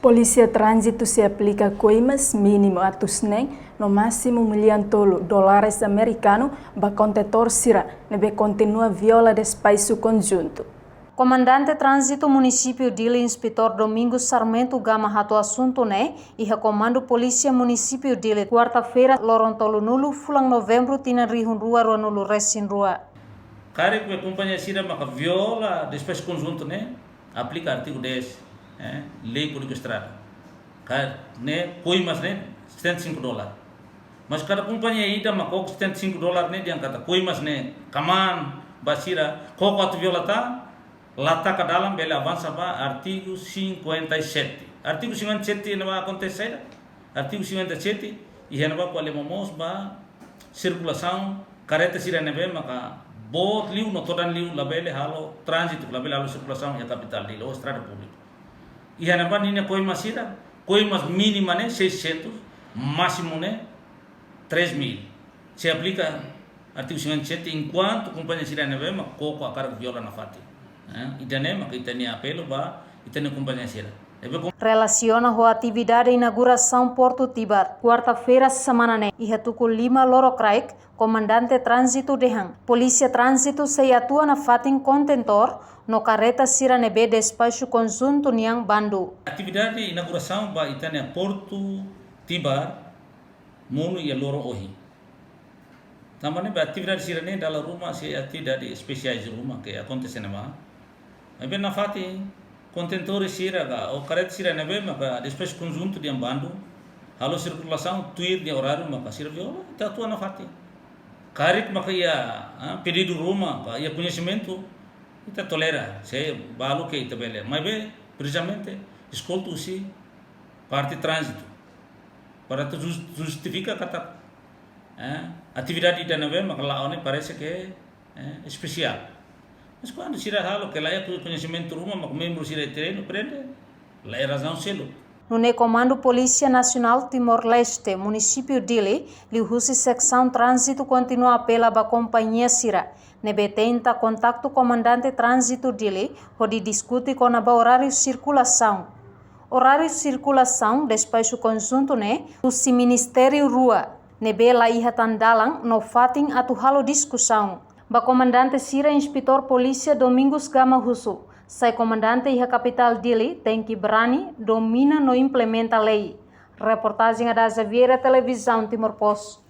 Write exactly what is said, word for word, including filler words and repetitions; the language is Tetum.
Polísia Tránzitu sei aplika koimas mínimu atus neen no másimu milhões tolu dólares amerikanu ba kondutór sira ne'ebé kontinua viola despaxu konjuntu. Komandante Tránzitu Munisípiu Dili, Inspetór Domingos Sarmento Gama hato'o asuntu ne'e iha Komandu Polísia Munisípiu Dili, kuarta-feira, loron tolunulu fulan Novembru, tinan rihun rua ruanulu resin rua. Karik be kompañia sira maka viola despaxu konjuntu ne'e, aplika artigu dez, eh, Lei Kódigu Estrada. Karik ne'e koimas ne'e setenta e cinco dólar. Mas kada kompañia ida mak koko setenta e cinco dólar ne'e, dehan katak koimas ne'e kmaan ba sira, koko atu viola tan, la taka dalan, bele avansa ba artigu cinquenta e sete. Artigu cinquenta e sete ne'ebá akontese saida? Artigu cinquenta e sete, iha ne'ebá ko'alia momoos ba sirkulasaun karreta sira ne'ebé maka boot liu no todan liu, labele halo tránzitu, labele halo sirkulasaun iha kapitál Dili, ou estrada públika. Iha ne'ebá ninia koimas sira, koimas mínima ne'e seiscentos, másimu ne'e três mil. Sei aplika artigu cinquenta e sete enkuantu kompañia sira ne'ebé mak koko hakarak viola nafatin. Eh, ida-ne'e maka ita-nia apelu ba ita-nia kompañia sira. Ne'ebé kom- Relasiona ho atividade inaugurasaun Portu Tibar, kuarta-feira semana ne'e, iha tuku lima lorokraik, Komandante Tránzitu dehan Polísia Tránzitu sei atua nafatin kondutór no karreta sira ne'ebé despaxu konjuntu nian bandu. Atividade inaugurasaun ba ita-nia Portu Tibar monu iha loron ohin. Tanba ne'e be atividade sira-ne'e dala ruma sei atividade espesiais ruma ke akontese ne'ebá. Maibé nafatin kondutór sira ka, ou karreta sira ne'ebé maka despaxu konjuntu nian bandu, halo sirkulasaun tuir nia oráriu maka sira viola, ita atua nafatin. Karik maka iha, ah, pedidu ruma ka iha koñesimentu, ita tolera, se balu ke ita bele. Maibé, precisamente, eskolta husi parte tránzitu. Para atu jus-, justifika katak, eh, atividade ida ne'ebé maka la'o ne'e parese ke, eh, espesiál. Mas kuandu sira halo ke la iha koñesimentu ruma, maka membru sira treinu, prende, la iha razaun seluk. Nune'e Komandu Polísia Nasionál Timor-Leste, Munisípiu Dili, liuhusi Seksaun Tránzitu kontinua apela ba kompañia sira ne'ebé tenta kontaktu Komandante Tránzitu Dili hodi diskute kona-ba oráriu sirkulasaun. Oráriu sirkulasaun despaxu konjuntu ne'e husi ministériu rua, ne'ebé la iha tan dalan no fatin atu halo diskusaun. Ba komandante sira, Inspetór Polísia Domingos Gama husu, sai komandante iha kapitál Dili tenke brani, domina no implementa lei. Reportajen Ada Xaviera, Televizaun Timor Post.